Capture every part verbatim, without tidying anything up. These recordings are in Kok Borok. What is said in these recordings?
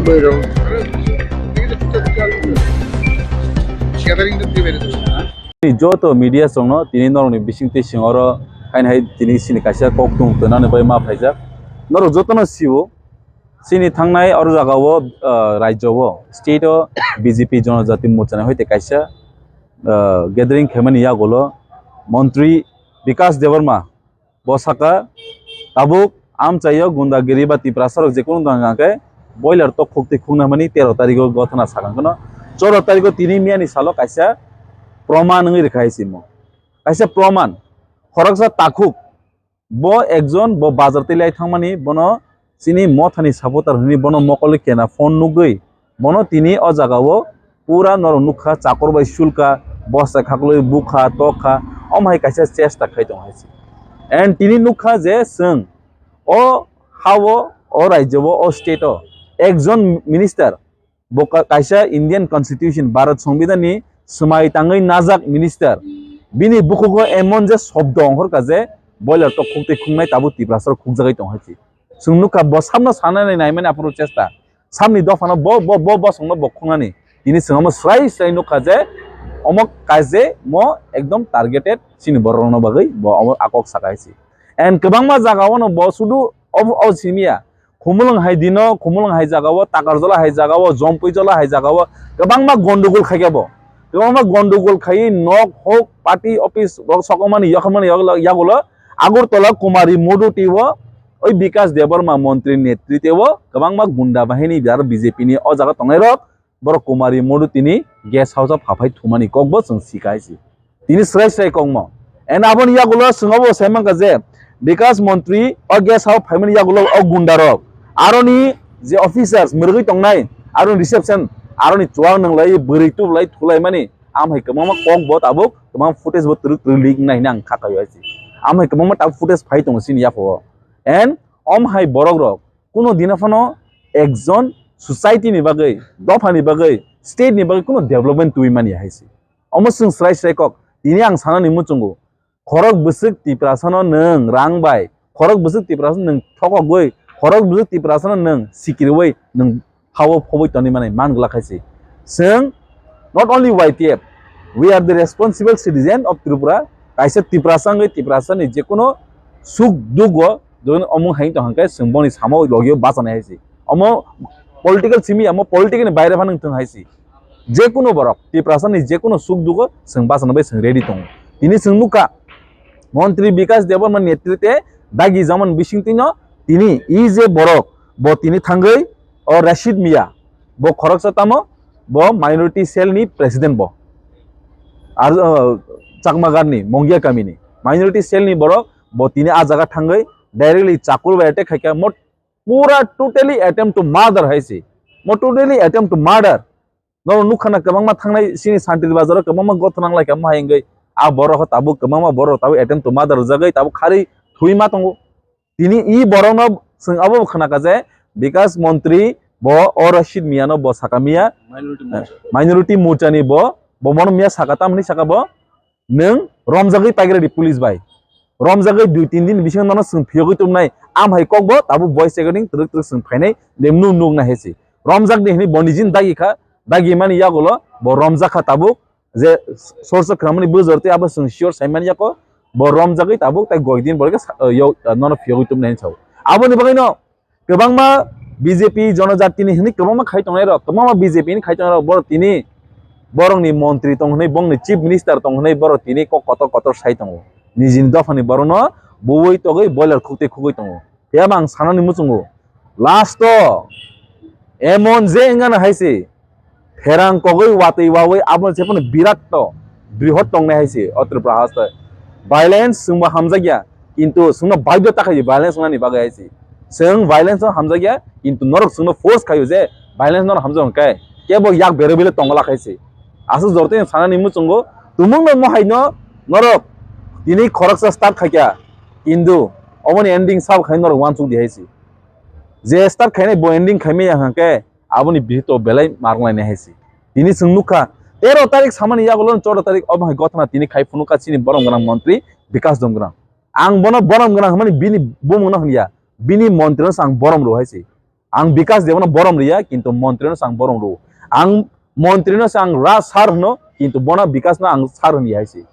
Joto media songno tini norokni bisingtwi sing oro haino hai tini sini kaisa kok tung tonani bai ma phaijak. Norok jotono sio, sini thangnai oro jagao, ah, rajyo o, state o B J P Jonojati Morcha ni hoite kaisa, ah, gathering khaimani yagulo montri Bikash Debbarma bo saka, tabuk amchaio gundagiri ba Tiprasa rok jekono tong hwnkhe boiler tok khuk twi khukna hwnmani tero tarikh o gothana sakha kheno choudo tarikh o tini miyani salo kaisa proman wngwi rwkha hai simo. Kaisa proman, khoroksa takhuk, bo ekjon bo bazar twi lai thangmani, bono chini mothani supporter hwnwi bono mokol kena phone nugwi, bono tini o jagao pura norok nukha, chakor bai sulka, bosta khaklwi bukha, tokha, omo hai kaisa chesta khai tongo hai se. And tini nukha je chwng o hao, o rajyo o, o state o ekjon minister, bo ka-, kaisa Indian Constitution, Bharat Songbidan ni swmai tangwi najak minister, bini bukhugo emon je shobdo ongkhorkha je boiler tok khuk twi khuknai tabuk Tiprasa rok khukjagwi tong hai se. Chwng nukha bo samno sanani naimani aphuru chesta. Samni dophano bo, bo, bo bosongno bo khungnani. Tini chwng omo srai srai nukha je omo kaje mo ekdom targeted chini borokno bagwi bo omo akok saka hai se. And kwbangma jagao no bo sudu o, o simiya. Khumulwng hai dino, Khumulwng hai jagao, Takarjola hai jagao, Jompuijola hai jagao kwbangma gondogol khaikha bo. Kwbangma gondogol khaiwi nok hok, party office rok sokomani, yokhomani yagulo Agartala Kumari Moduti o oi Bikash Debbarma montri netrite o kwbangma gunda bahini aro B J P ni o jaga tongnai rok, borok Kumari Moduti ni guest house o phaphai thumani kok bo chwng sika hai se. Tini srai srai kokmo. And aboni yagulo chwng obo sai mankha je Bikash montri o guest house phaimani yagulo o gunda rok, aroni je officers mwrwgwi tongnai, aroni reception, aroni chuwak nwnglai, bwrwi tublai, thulaimani, Am hai kwbangma kok bo tabuk, kwbangma footage bo twrwk twrwk leak wngnai hwnwi ang kha kaio hai se. Am hai kwbangma tabuk footage phai tongo chini yaphao. And om hai borok rok kuno dina phano ekjon society ni bagwi, dopha ni bagwi, state ni bagwi kuno development twi mani hai se. Omo chwng srai srai kok. Tini ang sanani muchungo. Khorok bwswk Tiprasano nwng rang bai, khorok bwswk Tiprasano nwng thokogwi, khorok bwswk Tiprasano nwng sikiriwi nwng hao phobwi tonwi manai man glak hai se. Chwng not only Y T F, we are the responsible citizen of Tripura. Kaisa Tiprasa wngwi Tiprasani jekono suk dugo join omung hai tong hwnkhe chwng boni samo logio bachanai hai se. Omo political simi amo political ni baire phano wngthung hai se. Jekuno borok, Tiprasani jekuno suk dugo chwng bachana bai chwng ready tongo. Tini chwng nukha, Montri Bikash Debbarma netrite dagi jamani bisingtwino tini e je borok, bo tini thangwi o Rashid Mia, bo khoroksa tamo, bo minority cell ni president bo. Ar, uh, Chakmagarni, Mongia kamini minority cell ni borok, bo tini a jaga thangwi directly chakur bai attack khaikha, mo pura totally attempt to murder hai se. Mo totally attempt to murder. Norok nukha na kwbangma thangnai chini Santir Bazar o kwbangma gotho nang lai kha, omo hai wngwi a borok o tabuk kwbangma borok tabuk attempt to murder rwjagwi tabuk kharwi thwi ma tongo. Tini e borok no chwng abo bo khna kha je Bikash Montri bo o Rashid Mia no bo saka Mia, minority Morcha ni bo, bo mono Mia saka, tamni saka bo nwng romjagwi paigra di police bai. Romjagwi dui tin din bisingo nono chwng phiyogwi tubunai, am hai kok bo tabuk voice recording twrwk twrwk chwng phainai, de nuk nuk nai hai se. Romjak di hwnwi bo nijini dagi kha, dagi mani yagulo bo romjak kha tabuk, je source o khwnamani bujor tei abo chwng sure sai mani yako, bo romjagwi tabuk tai goi din bo khe sa-, yo, nono phiyogwi tubunai hinwi sao. Aboni bagwino Kwbangma B J P jonojatini hwnwi kwbangma khai tongnai rok, kwbangma B J P ni khai tongnai rok, borok tini borokni montri tong hwnwi, bongni chief minister tong hwnwi, borok tini kok kotor kotor sai tongo. Nijini dophani borokno buwi togwi boiler khukti khugwi tongo. Phiya ba ang sanani muchungo, last o emon je wngano hai se, pherang kogwi watwi wawi abo se phano birat to brihot tongnai hai se o Tripura haste. Violence chwngbo hamjakya, kintu chwngno baidhyo ta khaio violence wngnani bagwi hai se. Chwng violence no hamjakya, kintu norok chwngno force khaio je violence norok hamjak hwnkhe kebo yak berwi bile tongla khai se. Aswk jortoi sanani muchungo tumungno mohaino norok tini khoroksa start khaikha, kintu oboni ending sabo khai norok uansuk di hai se. Je start khainai bo ending khaimaya hwnkhe aboni bihikto belai marwnglainai hai se. Tini chwng nukha, tero tarik samani yagulo choudo tarik obo hai gotna tini khai phunukha chini borom gwnang montri Bikash Debbarma. Ang bono borom gwnang hwnmani bini bumungno hwnya, bini montrino se ang borom rw hai se. Ang Bikas Debano borom riya, kintu montri no se ang borom rwo. Ang montri no se ang ra sir hwno, kintu bono Bikas no ang sir hwnwi hai se.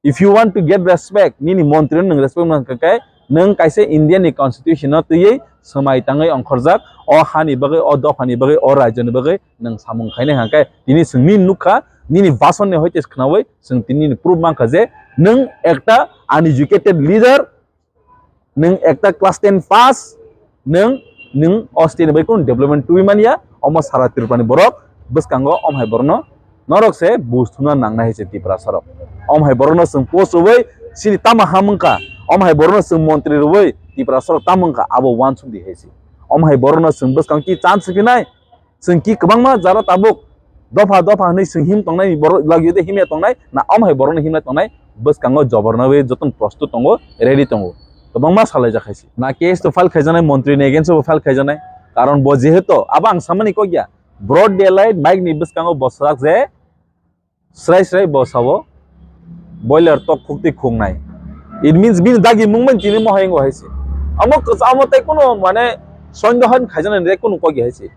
If you want to get respect, nini montri no nwng respect man khe, nwng kaisa India ni constitution no twiwi swmai tangwi ongkhorjak, o hani bagwi, o dopha ni bagwi, o rajyo ni bagwi nwng samung khainai hwnkhe, tini chwng nini nukha, nini bason ni hoite khnawi chwng tini nini proof mankha je nwng ekta uneducated leader, nwng ekta class ten pass, nwng, nwng o state ni bai kunu development twi manya, omo sara Tripura ni borok bwskango om hai borokno norok se buj thumna nangnai hai se Tiprasa rok. Om hai borokno chwng post rwui chini tamo ham wngkha, om hai borokno chwng montri rwui Tiprasa rok tamo wngkha abo uansuk di hai se. Om hai borokno chwng bwskang ki chance rwphinai, chwng ki kwbangma jara tabuk dopha dopha hwnwi chwng him tongnai, borok lagio de himya tongnai, na om hai borokno himna tongnai, bwskango joborno wi jotono prostut tongo, ready tongo. Kwbangma salaijak hai se. Na case to file khaijaknai, montri ni against o file khaijaknai. Karon bo jehetu, abo ang samani kok ya, broad daylight mic ni bwskango bo swrak je, srai srai bo sabo, boiler tok khukti khuknai. It means bini dagi mung bai tini mohai wngo hai se. Amo kwchamo tei kunu mane sondohan khaijaknai tei kunu kok ya hai se.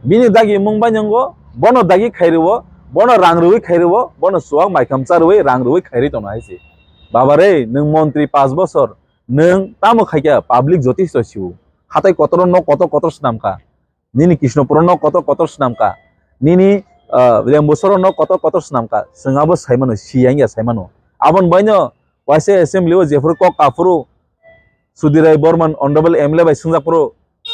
Bini dagi mung bai wngo, bono dagi khai rwo, bono rang rwui khai rwo, bono chuwak maikam cha rwui rang rwui khai rwi tongna hai se. Baba re, nwng montri panch bosor, nwng tamo khai kha public jotisto siu. Hatai kotor nok kotor kotor swnam kha. Nini Krishnapur no kotor kotor swnam kha. Nini, ah, Lembusoro no kotor kotor swnam kha. Chwng abo sai mano, siyang ya sai mano. Aboni bai no waisa assembly o jephuru kok kaphuru Sudhir Rai Borman honorable M L A bai swngjak phuru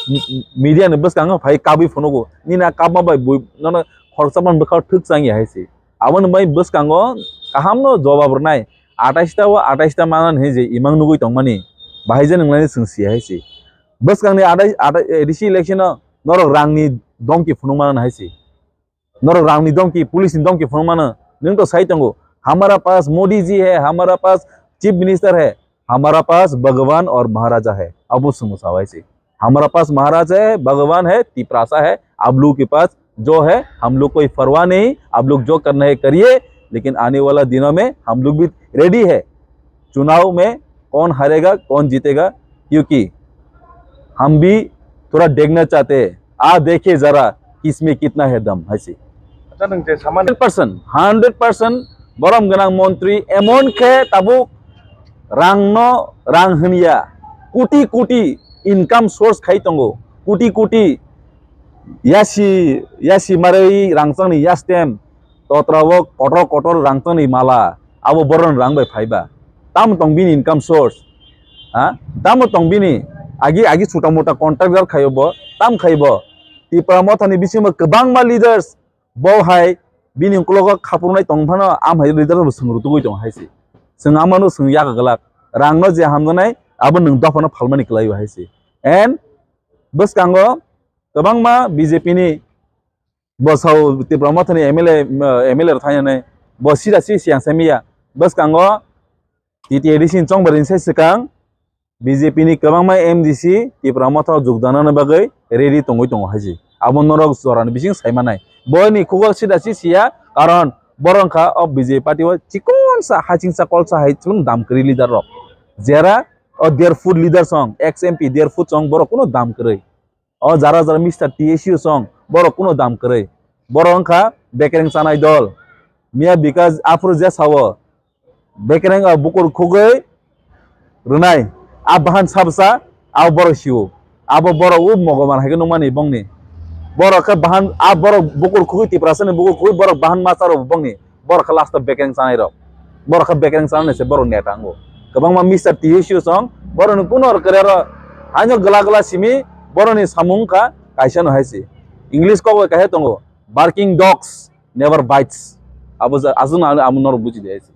m-, m-, media ni bwskango phai kabui phunugo. Nini a kabma bai bui nono khoroksa man bwkha thwk chang ya hai se. Aboni bai bwskango kaham no jobab rwnai. Atais ta o atais ta manan hinwi je imang nugui tongmani. Bahai je nwnglai chwng si hai se. Bwskangni adai, adai, A D C election o norok rangni domki phunukmano hai se. Norok rangni domki, police ni domki phunukmano. Nwng to sai tongo, "Hamara paas Modi ji hai, hamara paas Chief Minister hai, hamara paas Bhagwan aur Maharaja hai." Abo swngmung sao hai se. "Hamara paas Maharaja hai, Bhagwan hai, Tiprasa hai, aap log ke paas jo hai, hum log koi parwah nahi, aap log jo karna hai kariye, lekin aane wala dinon mein hum log bhi ready hai." चुनाव में कौन हारेगा, कौन जीतेगा, क्योंकि हम भी थोड़ा देखना चाहते हैं, आ देखिए जरा किसमें कितना है दम, hai se. Acha, nwng je samani hundred percent, hundred percent borom gwnang montri emon khe tabuk rangno, rang hwnya, koti koti income source khai tongo, koti koti yasi, yasi marwi rangchakni yastem totra o kotor kotor rangchakni mala, abo boron rang bai phaiba. Tamo tong bini income source? Ha? Tamo tong bini? Agi, agi chuta muta contractor khaio bo, tam khai bo. Tipra Mothani bisingo kwbangma leaders bo hai bini uklogo khapurunai tong phano, am hai leader bo swng rutugui tong hai se. Swng amano swng yak glak. Rangno je hamjaknai, abo nwng dophano phalmani kwlaio hai se. And bwskango kwbangma B J P ni bo sao Tipra Mothani M L A, eh, M L A rok thainani bo sida si siyang sai miya. Bwskango T T A D C ni chongbarini sai swkang B J P ni kwbangma M D C Tipra Motha o jogdana bagwi ready tongwi tongo hai se. Abo norok jorani bising sai manai. Boini khugo sida si siya, karon borok wngkha o B J P party o chikon sa haching sa kol sa hai chikon dam kwrwi leader rok. Jera o dear food leader song, ex M P dear food song borok kuno dam kwrwi. O jara jara Mister T S U song, borok kuno dam kwrwi. Borok wngkha bekereng chanai dol. Miya Bikas aphuru je sao, bekereng o bukur khugwi rwnai. A bahan sabsa, a borok sio. Abo borok o mogoman hai khe nukmani bongni. Borok khe bahan, a borok bukur khugwi Tiprasani bukur khugwi borok bahan masa rw bongni. Borok khe last o bekereng chanai rok. Borok khe bekereng chanai se borok neta wngo. Kwbangma Mister T S U song, borok ni kuno rw kwrwi aro haino gwla gwla simi borok ni samung wngkha kaisa no hai se. English kok bai kaisa tongo, "Barking dogs never bites." Abo ja-, aswk no ano amo norok buji di hai se.